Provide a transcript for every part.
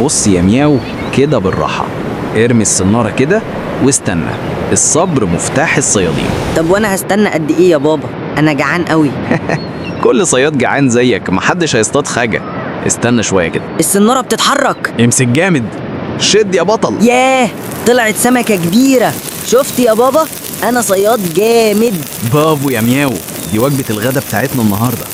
بص يا مياو، كده بالراحة، ارمي الصنارة كده واستنى. الصبر مفتاح الصيادين. طب وانا هستنى قد ايه يا بابا؟ انا جعان قوي. كل صياد جعان زيك، محدش هيصطاد حاجة. استنى شوية كده. السنارة بتتحرك. امسك جامد، شد يا بطل. ياه، طلعت سمكة كبيرة. شفت يا بابا، انا صياد جامد. برافو يا مياو، دي وجبة الغدا بتاعتنا النهاردة.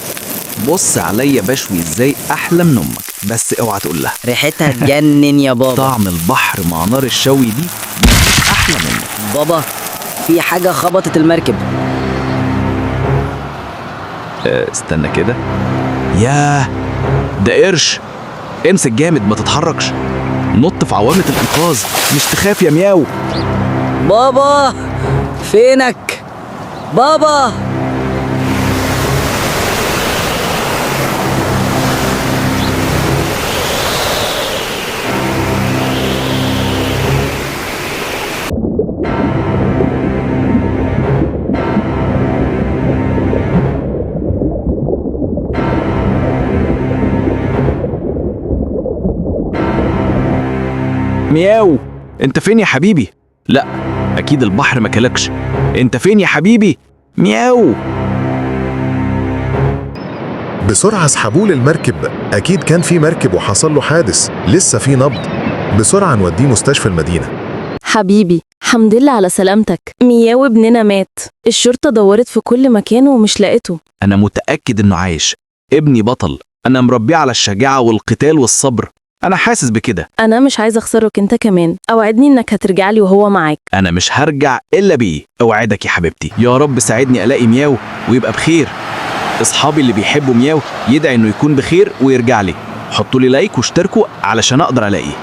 بص عليا بشوي ازاي احلى من امك، بس اوعى تقول لها. ريحتها تجنن يا بابا. طعم البحر مع نار الشوي دي مفيش احلى منه. بابا، في حاجة خبطت المركب. استنى كده. ياه، ده قرش. امسك جامد، ما تتحركش. نط في عوامة الإنقاذ، مش تخاف يا مياو. بابا، فينك بابا؟ مياو، انت فين يا حبيبي؟ لا، اكيد البحر ما كلكش. انت فين يا حبيبي؟ مياو. بسرعة اسحبوه للمركب، أكيد كان في مركب وحصل له حادث، لسه في نبض. بسرعة نوديه مستشفى المدينة. حبيبي، حمد لله على سلامتك. مياو ابننا مات. الشرطة دورت في كل مكان ومش لقيته. انا متأكد انه عايش. ابني بطل، انا مربيه على الشجاعة والقتال والصبر. انا حاسس بكده. أنا مش عايزة أخسرك أنت كمان. أوعدني إنك هترجع لي وهو معاك. انا مش هرجع الا بيه، اوعدك يا حبيبتي. يا رب ساعدني الاقي مياو ويبقى بخير. اصحابي اللي بيحبوا مياو يدعي انه يكون بخير ويرجع لي. حطوا لي like واشتركوا علشان اقدر الاقيه.